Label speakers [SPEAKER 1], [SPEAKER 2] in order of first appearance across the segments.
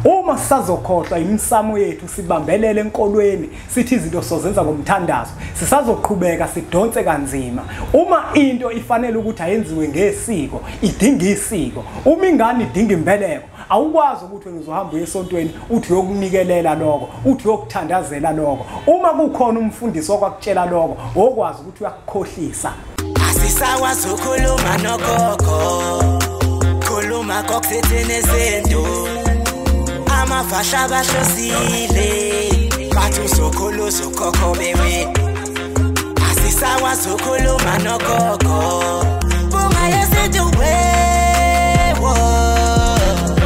[SPEAKER 1] Uma sisazokhohlwa imisamo yethu sibambelele enkolweni sithi izinto sozenza ngomthandazo, sisazoqhubeka sidonse kanzima. Uma into ifanele ukuthi ayenziwe ngesiko, idinga isiko. Uma ingane idinga imbeleko, awukwazi ukuthi wena uzohamba uye esontweni uthi uyokunikelela lokho, uthi uyokuthandazela lokho. Uma kukhona umfundisi okwakutshela lokho, okwazi ukuthi uyakukhohlisa.
[SPEAKER 2] Asisakwazi ukukhuluma nogogo, khuluma kokuthini izinto. Amafasha bahlosile, bathi uzokhuluza ukhokho bewe. Asisakwazi ukukhuluma nogogo, bunga yesintu wewo.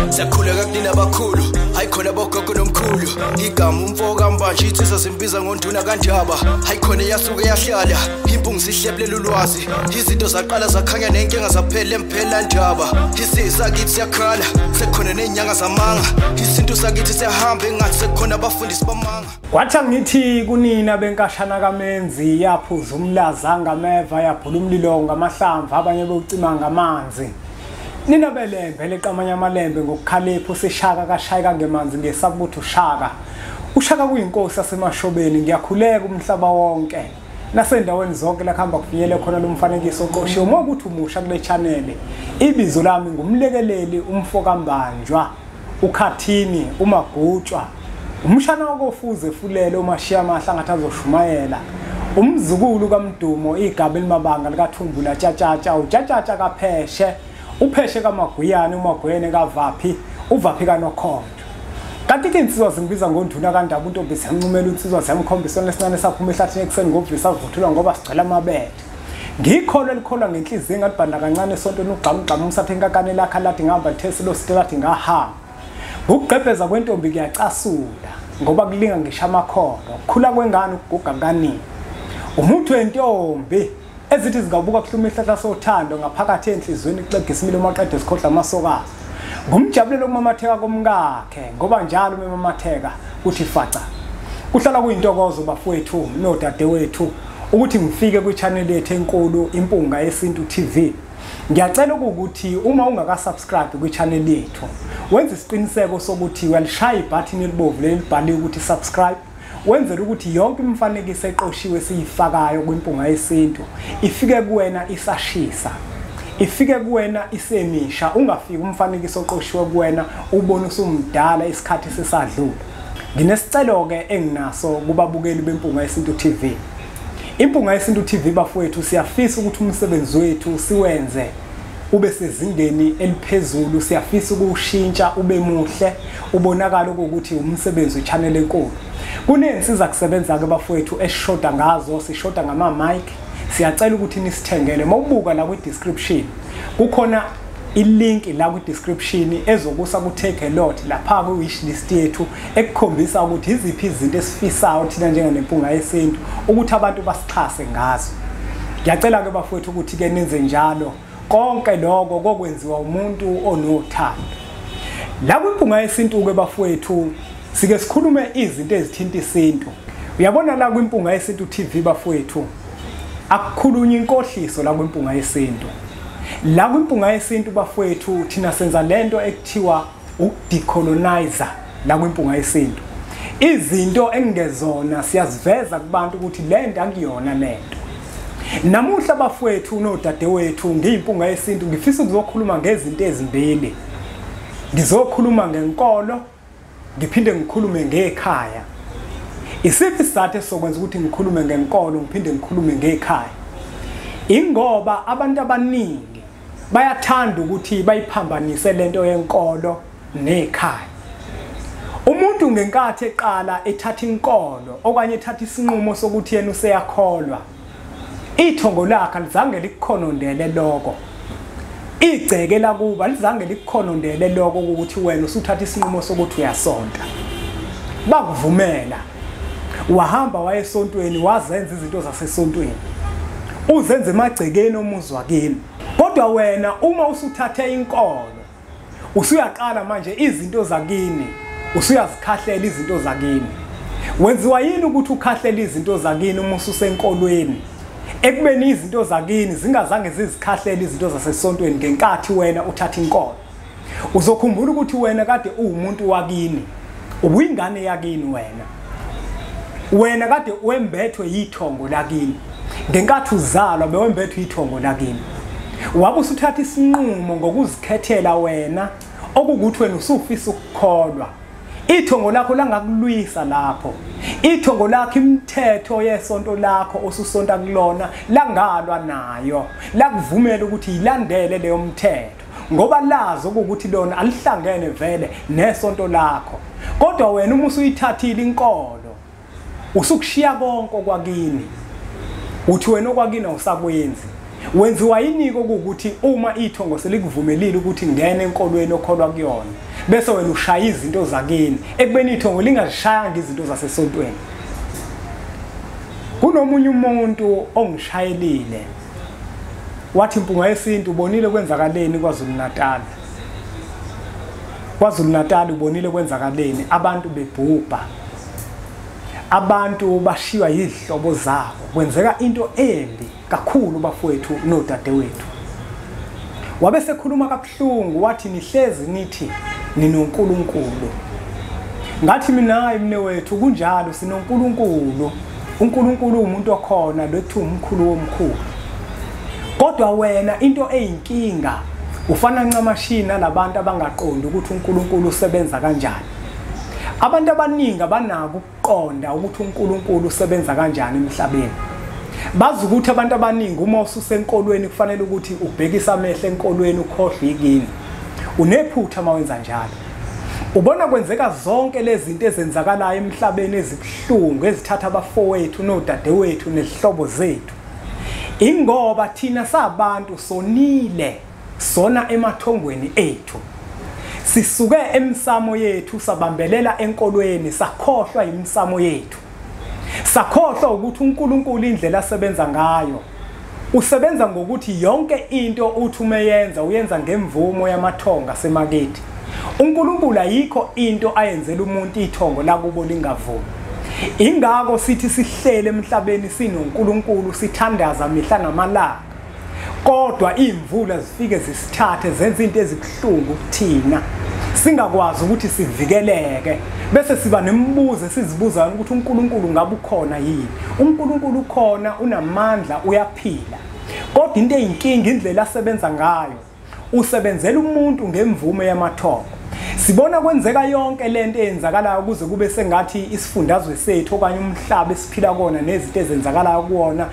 [SPEAKER 3] Siyakhuleka kunina abakhulu, hayi khona bogogo nomkhulu. Igama umfo kaMbanje insizwa simbiza ngonduna kaNdaba. Hayi khona yasuke yahlala, impungu sihlephlela ulwazi. Izinto zaqala zakhanya nenkinga zaphela emphela ndaba. Isisakithi siyakhala, sekukhona nezinyanga zamanga. Isintu sakithi siyahamba engathi sekukhona abafundisi bamanga.
[SPEAKER 1] Kwathi ngithi kunina benkashana kaMenzi yaphuza umlaza ngameva, yaphula umlilo ngamahlamvu, abanye bewucima ngamanzi. Nina belembe leqamanye amalembe ngokukhalipha sishaka kashayeka ngemanzi ngesaba ukuthi ushaka. Ushaka kuyinkosi yasemashobeni. Ngiyakhuleka umhlaba wonke nasendaweni zonke la kuhamba kufinyele khona lo mfanekiso oqoshiwe. Uma ukuthi umusha kule channel, ibizo lami ngumlekeleli umfo kaMbanjwa, ukhathini umagutshwa, umshana wakofuze fulele umashiya amahla ngathi azoshumayela, umzukulu kaMdumo igaba elimabanga likaThumbula tshatshatsha, utshatshatsha kapheshe, upheshe kaMaguyane, uMaguyane kaVaphi, uVaphi kaNokhonto. Kanti ke insizwa zimbiza ngonduna kaNdaba, untombi siyancumela insizwa siyamkhombisa lesincane saphuma ehlathini ekuseni ngovisa vuthulwa ngoba sigcwele amabele. Ngikholwa elikholwa ngenhliziyo ngalibhanda kancane esontweni ugqamugqamu umsathe inkakane lakhe lathi ngihamba lithesi lo site lathi ngahamba. Ukugqebheza kwentombi kuyacasula ngoba kulinga ngisho amakhono, ukukhula kwengane ukuguga kukanini. Umuntu wentombi ezithi zingabuka kuhluma ihlahla sothando ngaphakathi enhlizweni kuxegisa imilo maqede sikhohlwa amasokazi. Ngumjabulelo kumamatheka komkakhe ngoba njalo memamatheka uthi faca. Kuhlala kuyintokozo bafowethu nodadewethu ukuthi ngifike kwi-channel yethu enkulu Impunga Yesintu TV. Ngiyacela ukuthi uma ungaka-subscribe kwi-channel yethu, wenze isiqiniseko sokuthi uyalishaya ibhathini elibovu lelibhaliwe ukuthi subscribe, wenzela ukuthi yonke imifanekiso eqoshiwe siyifakayo kwiMpunga Yesintu ifike kuwena isashisa, ifike kuwena isemisha. Ungafiki umfanekiso oqoshiwe kuwena ubone usumdala isikhathi sesadlula. Nginesicelo-ke enginaso kubabukeli beMpunga Yesintu TV. Impunga Yesintu TV bafowethu, siyafisa ukuthi umsebenzi wethu siwenze ube sezingeni eliphezulu, siyafisa ukuwushintsha ube muhle, ubonakala ukuthi umsebenzi we-channel enkulu. Kunensiza kusebenza-ke bafowethu esishoda ngazo, sishoda ngama-mic. Siyacela ukuthi nisithengele. Mawubuka la kwi-description kukhona ilink la kwi-description ezokusa ku-take a lot lapha kwi-wish list yethu ekukhombisa ukuthi iziphi izinto esifisayo thina njengenempunga yesintu ukuthi abantu basixhase ngazo. Ngiyacela-ke bafowethu ukuthi-ke nenze njalo. Konke lokho kokwenziwa umuntu onothando. La kwiMpunga Yesintu-ke bafowethu sike sikhulume izinto ezithinta isintu. Uyabona la kwiMpunga Yesintu TV bafowethu, akukhulunywa inkohliso la kwiMpunga Yesintu. La kwiMpunga Yesintu bafowethu thina senza lento ekuthiwa ukudecolonize la kwiMpunga Yesintu. Izinto engezona siyaziveza kubantu ukuthi lento akuyona lento. Namuhla bafowethu nodadewethu ngiyiMpunga Yesintu ngifisa ukuzokhuluma ngezinto ezimbili. Ngizokhuluma ngenkolo, ngiphinde ngikhulume ngekhaya. Isiphi isizathu esizokwenza ukuthi ngikhulume ngenkolo ngiphinde ngikhulume ngekhaya? Ingoba abantu abaningi bayathanda ukuthi bayiphambanise lento yenkolo nekhaya. Umuntu ngenkathi eqala ethatha inkolo okanye ethatha isinqumo sokuthi yena useyakholwa, ithongo lakhe alizange likukhonondele lokho. Igceke lakuba alizange likukhonondele lokho ukuthi wena usuthatha isinqumo sokuthi uyasonta. Bakuvumela, wahamba wayesontweni, wazenza izinto zasesontweni, uzenze emagcekeni omuzwa kini. Kodwa wena uma usuthathe inkolo, usuyaqala manje izinto zakini, usuyazikhahlela izinto zakini. Wenziwa yini ukuthi ukhahlele izinto zakini uma ususenkolweni, ekubeni izinto zakini zingazange zizikhahlele izinto zasesontweni ngenkathi wena uthatha inkolo? Uzokhumbula ukuthi wena kade uwumuntu wakini, ubuyingane yakini wena. Wena kade wembethwe yithongo lakini. Ngenkathi uzalwa bewembethwe ithongo lakini. Wabe usuthatha isinqumo ngokuzikhethela wena okukuthi wena usufisa ukukholwa. Ithongo lakho langakulwisa lapho. Ithongo lakho imithetho yesonto lakho osusonta kulona langalwa nayo. Lakuvumela ukuthi ilandele leyo mthetho ngoba lazi ukuthi lona alihlangene vele nesonto lakho. Kodwa wena uma usuyithathile inkolo usukushiya konke kwakini. Uthi wena okwakini awusakwenzi. Wenziwa yiniko ukuthi uma ithongo selikuvumelile ukuthi ngene enkolweni okholwa kuyona bese wena ushaya izinto zakini ekubeni ithongo lingazishayanga izinto zasesontweni. Kunomunye umuntu ongishayelile wathi Mpunga Yesintu ubonile kwenzakaleni kwaZulu Natal. KwaZulu Natal ubonile kwenzakaleni, abantu bebhubha, abantu bashiywa yizihlobo zabo, kwenzeka into embi kakhulu bafowethu nodadewethu. Wabe sekhuluma kabuhlungu wathi nihlezi nithi ninoNkulunkulu. Ngathi mina hayi mne wethu kunjalo, sinoNkulunkulu. uNkulunkulu umuntu okhona lethu, umkhulu womkhulu. Kodwa wena into eyinkinga ufana ncamashina labantu abangaqondi ukuthi uNkulunkulu usebenza kanjani. Abantu abaningi abanako ukuqonda ukuthi uNkulunkulu usebenza kanjani emhlabeni. Bazi ukuthi abantu abaningi uma ususenkolweni kufanele ukuthi ubhekise amehlo enkolweni ukhohlwe ikini. Unephutha mawenza njalo. Ubona kwenzeka zonke lezi zinto ezenzakalayo emhlabeni ezibuhlungu ezithatha abafowethu nodadewethu nezihlobo zethu. Ingoba thina sabantu sonile, sona emathongweni ethu. Sisuke emsamo yethu sabambelela enkolweni, sakhohlwa imisamo yethu. Sakhohlwa ukuthi uNkulunkulu indlela asebenza ngayo. Usebenza ngokuthi yonke into uthi umeyenza uyenza ngemvumo yamathonga asemakithi. uNkulunkulu ayikho into ayenzela umuntu ithongo lakubo lingavumi. Ingakho sithi sihlele emhlabeni sinoNkulunkulu sithandaza mihla namalanga. Kodwa imvula zifike zisithathe zenze into ezibuhlungu kuthina. Singakwazi ukuthi sivikeleke bese siba nemibuzo esizibuzayo ukuthi uNkulunkulu ngabe ukhona yini. uNkulunkulu ukhona, unamandla, uyaphila. Kodwa into eyinkinga indlela asebenza ngayo, usebenzela umuntu ngemvume yamathongo. Sibona kwenzeka yonke lento eyenzakalayo kuze kube sengathi isifundazwe sethu okanye umhlaba esiphila kona nezinto ezenzakalayo kuwona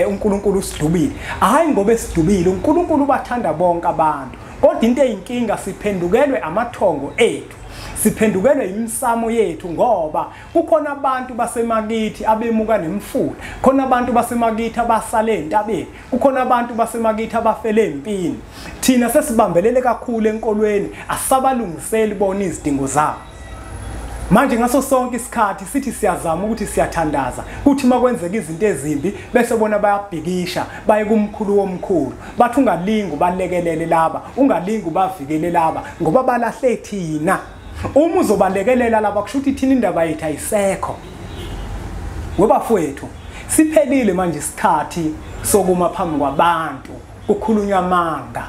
[SPEAKER 1] uNkulunkulu usidubile. Hayi ngoba esidubile, uNkulunkulu ubathanda bonke abantu. Kodwa into eyinkinga siphendukelwe amathongo ethu, siphendukelwe imisamo yethu, ngoba kukhona abantu basemakithi abemuka nemfula, khona abantu basemakithi abasale entabeni, kukhona abantu basemakithi abafele empini. Thina sesibambelele kakhulu enkolweni, asabalungiseli bona izidingo zabo. Manje ngaso sonke isikhathi sithi siyazama ukuthi siyathandaza, kuthi makwenzeka izinto ezimbi bese bona bayabhikisha baye kumkhulu womkhulu, bathi ungalingi ubalekelele laba, ungalingi ubavikele laba ngoba balahle thina. Uma uzobalekelela laba kusho ukuthi thina indaba yethu ayisekho. Webafowethu, siphelile manje isikhathi sokuma phambi kwabantu kukhulunywa amanga.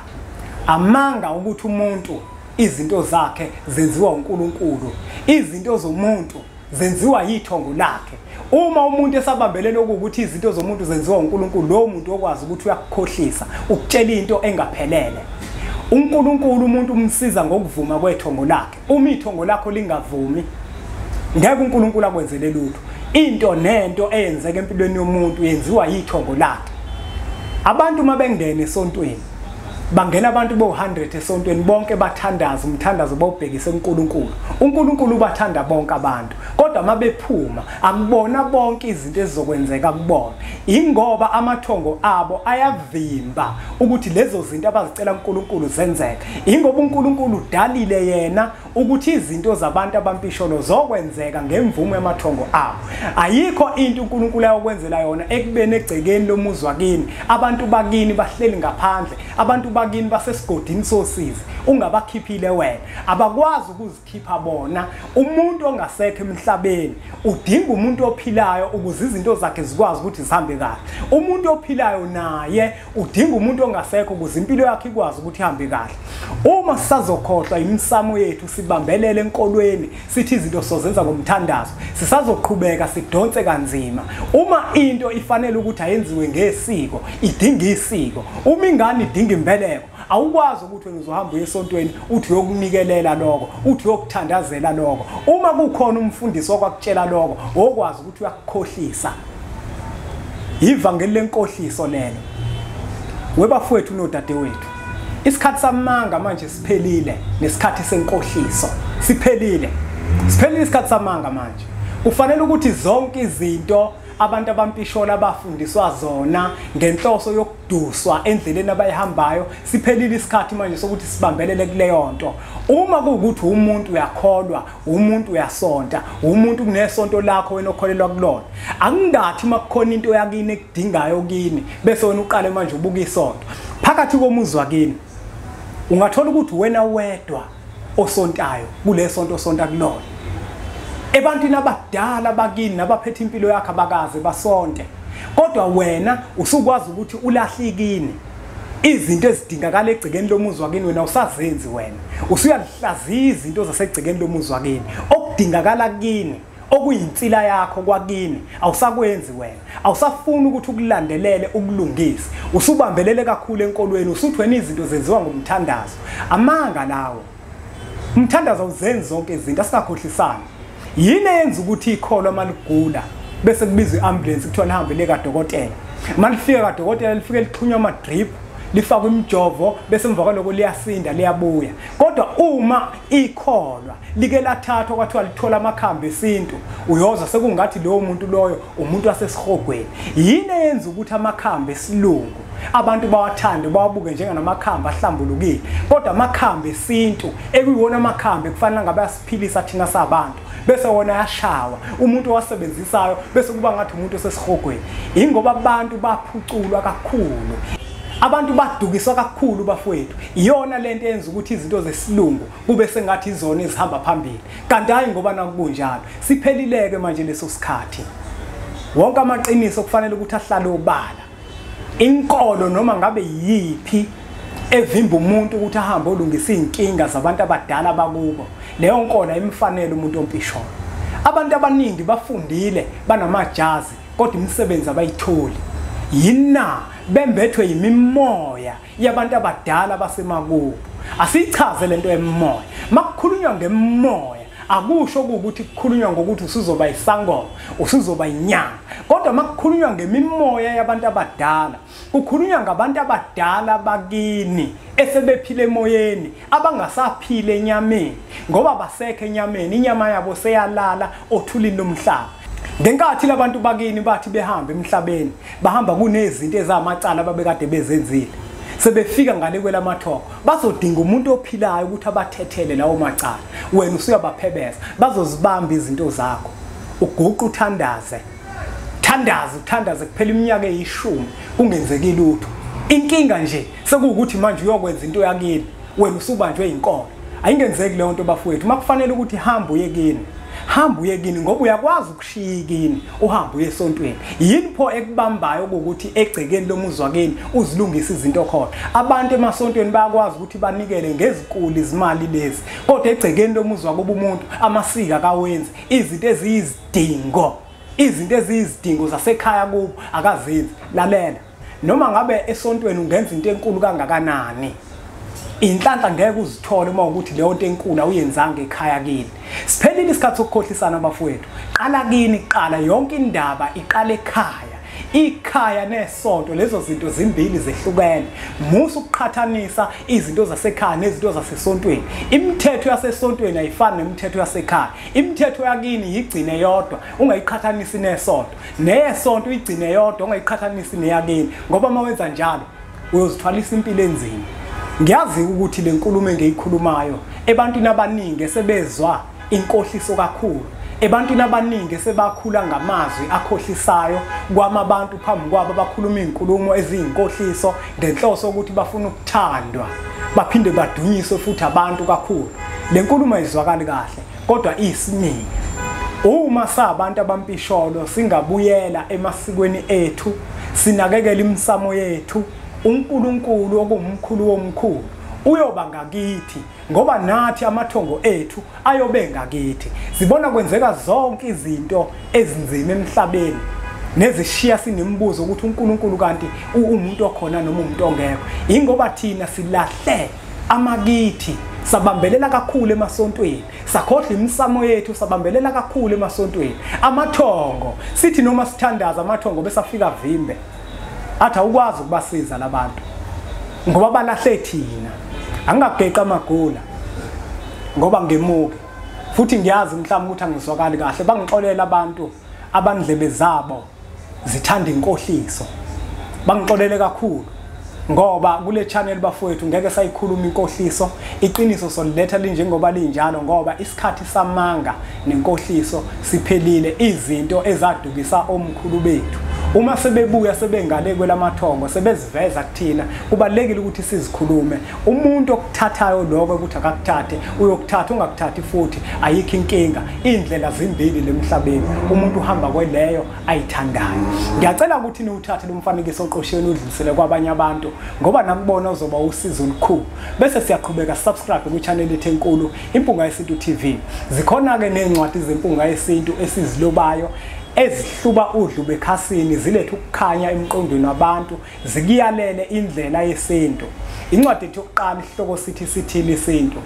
[SPEAKER 1] Amanga ukuthi umuntu izinto zakhe zenziwa uNkulunkulu, izinto zomuntu zenziwa yithongo lakhe. Uma umuntu esabambelele ukuthi izinto zomuntu zenziwa uNkulunkulu, lowo muntu okwazi ukuthi uyakukhohlisa, ukutshela into engaphelele. uNkulunkulu umuntu umsiza ngokuvuma kwethongo lakhe. Uma ithongo lakho lingavumi, ngeke uNkulunkulu akwenzele lutho. Into nento eyenzeka empilweni yomuntu yenziwa yithongo lakhe. Abantu mabengena esontweni, bangena abantu bo-100 esontweni, bonke bathandaza umthandazo bawubhekise kuNkulunkulu. uNkulunkulu ubathanda bonke abantu, kodwa mabephuma akubona bonke izinto ezizokwenzeka kubona, ingoba amathongo abo ayavimba ukuthi lezo zinto abazicela kuNkulunkulu zenzeke. Ingoba uNkulunkulu udalile yena ukuthi izinto zabantu abampisholo zokwenzeka ngemvumo yamathongo abo. Ayikho into uNkulunkulu ayokwenzela yona ekubeni egcekeni lomuzwa kini, abantu bakini bahleli ngaphandle, abantu bakini basesigodini sosizi ungabakhiphile wena, abakwazi ukuzikhipha bona. Umuntu ongasekho emhlabeni udinga umuntu ophilayo ukuze izinto zakhe zikwazi ukuthi zihambe kahle. Umuntu ophilayo naye udinga umuntu ongasekho ukuze impilo yakhe ikwazi ukuthi ihambe kahle. Uma sisazokhohlwa imisamo yethu sibambelele enkolweni sithi izinto sozenza ngomthandazo, sisazoqhubeka sidonse kanzima. Uma into ifanele ukuthi ayenziwe ngesiko, idinga isiko. Uma ingane idinga imbeleko, awukwazi ukuthi wena uzohamba uye esontweni uthi uyokunikelela lokho, uthi uyokuthandazela lokho. Uma kukhona umfundisi okwakutshela lokho, okwazi ukuthi uyakukhohlisa. Ivangeli lenkohliso lelo. Webafowethu nodadewethu, isikhathi samanga manje siphelile, nesikhathi senkohliso siphelile. Siphelile isikhathi samanga manje. Kufanele ukuthi zonke izinto abantu abampishola abafundiswa zona ngenhloso yokuduswa endleleni abayihambayo, siphelile isikhathi manje sokuthi sibambelele kuleyo nto. Uma kuwukuthi umuntu uyakholwa, umuntu uyasonta, umuntu kunesonto lakho wena okholelwa kulona, akungathi makukhona into yakini ekudingayo kini bese wena uqale manje ubuka isonto. Phakathi komuzi wakini ungathola ukuthi wena wedwa osontayo kulesonto osonta kulona. Ebantwini abadala bakini nabaphethe impilo yakho abakaze basonte, kodwa wena usukwazi ukuthi ulahlekini izinto ezidingakala egcekeni lomuzi wakini, wena usazenzi. Wena usuyalihlaziya izinto zasegcekeni lomuzi wakini, okudingakala kini okuyinsila yakho kwakini awusakwenzi wena. Awusafuni ukuthi ukulandelele ukulungise, usubambelele kakhulu enkolweni, usuthi wena izinto zenziwa ngomthandazo. Amanga lawo. Umthandazo awuzenzi zonke izinto, asingakhohlisani. Yini eyenza ukuthi ikholwa maligula bese kubizwa iambulance kuthiwa lihambe liye kadokotela? Malifika kadokotela lifike lixhunywa ama-drip, lifakwe imijovo, bese emva kwaloko liyasinda liyabuya. Kodwa uma ikholwa like lathathwa kwathiwa lithola amakhambi esintu, uyozwa sekungathi lowo muntu loyo umuntu wasesihogweni. Yini eyenza ukuthi amakhambi esilungu abantu bawathande bawabuke njenganamakhambi ahlambulukile, kodwa amakhambi esintu ekuyiwona amakhambi ekufanele ngabe asiphilisa thina sabantu, bese wona yashawa umuntu owasebenzisayo bese kuba ngathi umuntu osesihogweni? Ingoba abantu baphuculwa kakhulu, abantu badukiswa kakhulu bafowethu. Iyona lento eyenza ukuthi izinto zesilungu kube sengathi izona ezihamba phambili, kanti hayi ngoba nakunjalo. Siphelileke manje leso sikhathi. Wonke amaqiniso kufanele ukuthi ahlale obala. Inkolo noma ngabe yiphi evimba umuntu ukuthi ahambe olungisa izinkinga zabantu abadala bakubo, leyo nkolo ayimfanele umuntu ompisholo. Abantu abaningi bafundile, banamajazi, kodwa imisebenzi abayitholi. Yina bembethwe yimimoya yabantu abadala basemakubo. Asichaze lento yemoya. Makukhulunywa ngemoya akusho ukuthi kukhulunywa ngokuthi usuzoba isangoma, usuzoba inyanga. Kodwa makukhulunywa ngemimoya yabantu abadala, kukhulunywa ngabantu abadala bakini esebephile emoyeni, abangasaphile enyameni, ngoba basekho enyameni, inyama yabo seyalala othulini lomhlaba. Ngenkathi labantu bakini bathi behamba emhlabeni, bahamba kunezinto ezamacala ababekade bezenzile. Sebefika ngale kwelamathoko, bazodinga umuntu ophilayo ukuthi abathethele lawo macala. Wena usuyabaphebeza, bazozibamba izinto zakho. Uguqa uthandaze, thandaze, uthandaze kuphela iminyaka eyishumi kungenzeki lutho. Inkinga nje sekuwukuthi manje uyokwenza into yakini, wena usubanjwe inkolo. Ayingenzeki leyo nto bafowethu. Makufanele ukuthi hamba uye kini, hamba uye kini, ngoba uyakwazi ukushiya kini uhambe uye esontweni. Yini pho ekubambayo ukuthi egcekeni lomuzi wakini uzilungise izinto khona? Abantu emasontweni bayakwazi ukuthi banikele ngezikulu izimali lezi, kodwa egcekeni lomuzi wakubo umuntu amasiko akawenzi, izinto eziyizidingo, izinto eziyizidingo zasekhaya kubo akazenzi. Lalela, noma ngabe esontweni ungenza into enkulu kangakanani, inhlanhla ngeke uzithole uma ukuthi leyo nto enkulu awuyenzanga ekhaya kini. Siphelile isikhathi sokukhohlisana bafowethu. Qala kini, qala yonke indaba iqale ekhaya. Ikhaya nesonto lezo zinto zimbili zehlukene. Musa ukuqhathanisa izinto zasekhaya nezinto zasesontweni. Imithetho yasesontweni ayifani nemithetho yasekhaya. Imithetho yakini yigcine yodwa, ungayiqhathanisi nesonto. Nesonto uyigcine yodwa, ungayiqhathanisi neyakini, ngoba uma wenza njalo uyozithwalisa impilo enzima. Ngiyazi ukuthi le nkulumo engiyikhulumayo ebantwini abaningi esebezwa inkohliso kakhulu, Ebantwini abaningi sebakhula ngamazwi akhohlisayo kwamabantu phambi kwabo abakhuluma izinkulumo eziyinkohliso ngenhloso ukuthi bafuna ukuthandwa baphinde badunyiswe futhi abantu kakhulu. Le nkulumo ayizwakali kahle kodwa iyisimilo. Uma sabantu abampisholo singabuyela emasikweni ethu, sinakekela imisamo yethu, uNkulunkulu okuwumkhulu womkhulu uyoba ngakithi, ngoba nathi amathongo ethu ayobe ngakithi. Sibona kwenzeka zonke izinto ezinzima emhlabeni nezishiya sinemibuzo ukuthi uNkulunkulu kanti umuntu okhona noma umuntu ongekho. Ingoba thina silahle amakithi, sabambelela kakhulu emasontweni, sakhohlwa imisamo yethu, sabambelela kakhulu emasontweni. Amathongo sithi noma sithandaza amathongo besafika vimbe, athi awukwazi ukubasiza labantu ngoba balahle thina. Angingageqa amagula ngoba ngemuke, futhi ngiyazi mhlawumbe ukuthi angizwakali kahle. Bangixolela abantu abandlebe zabo zithanda inkohliso, bangixolele kakhulu ngoba kule channel bafowethu ngeke sayikhuluma inkohliso. Iqiniso soliletha linjengoba linjalo, ngoba isikhathi samanga nenkohliso siphelile. Izinto ezadukisa omkhulu bethu uma sebebuya sebengale kwelamathongo sebeziveza kuthina, kubalekile ukuthi sizikhulume. Umuntu okuthathayo lokho ukuthi akakuthathe, uyokuthatha, ungakuthathi futhi ayikho inkinga. Indlela zimbili lemhlabeni, umuntu uhamba kweleyo ayithandayo. Ngiyacela ukuthi niwuthathe lo mfanekiso oqoshiwe udlulisele kwabanye abantu, ngoba nakubona uzoba usizo olukhulu. Bese siyaqhubeka, subscribe kwi-channel yethu enkulu Impunga Yesintu TV. Zikhona ke nezincwadi zeMpunga Yesintu esizilobayo ezihluba udlu bekhasini, zilethe ukukhanya emqondweni wabantu, zikuyalele indlela yesintu. Incwadi ethu yokuqala isihloko sithi sithini isintu,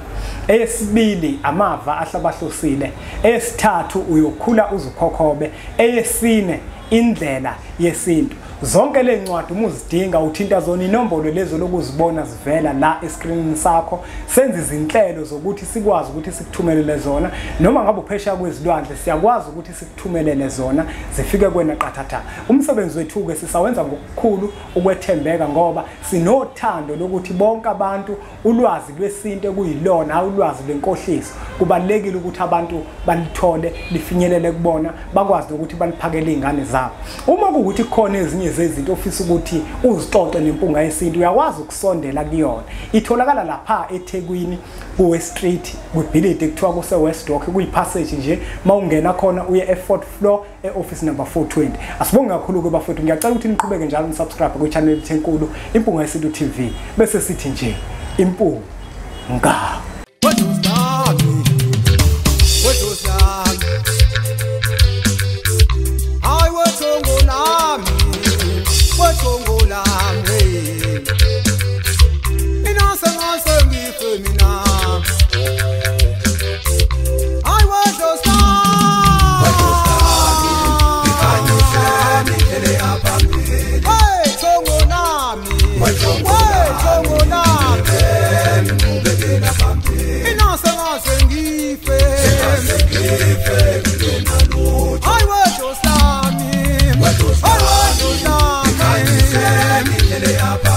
[SPEAKER 1] eyesibili amava ahlabahlosile, eyesithathu uyokhula uzukhokhobe, eyesine indlela yesintu. Zonke le ncwadi uma uzidinga uthinta zona inombolo lezo lokuzibona zivela la escreenini sakho. Senze izinhlelo zokuthi sikwazi ukuthi sikuthumelele zona, noma ngabe uphesheya kwezilwandle siyakwazi ukuthi sikuthumelele zona zifike kwena qathatha. Umsebenzi wethu ke sisawenza ngokukhulu ukwethembeka, ngoba sinothando lokuthi bonke abantu ulwazi lwesintu ekuyilona, ulwazi lwenkohliso, kubalekile ukuthi abantu balithole lifinyelele kubona, bakwazi ukuthi baliphakele izingane zabo. Uma kuwukuthi khona ezinye zezinto ofisa ukuthi uzixoxe neMpunga Yesintu, uyakwazi ukusondela kuyona. Itholakala lapha eThekwini ku-West Street, kwibhilidi ekuthiwa kuse West Dock, kuyipassage nje. Mawungena khona uye e-fourth floor e-office number 420. Asibonge kakhulu ke bafowethu, ngiyacela ukuthi niqhubeke njalo nisubscribe kwi-channel yethu enkulu Impunga Yesintu TV. Bese sithi nje impunga.
[SPEAKER 2] I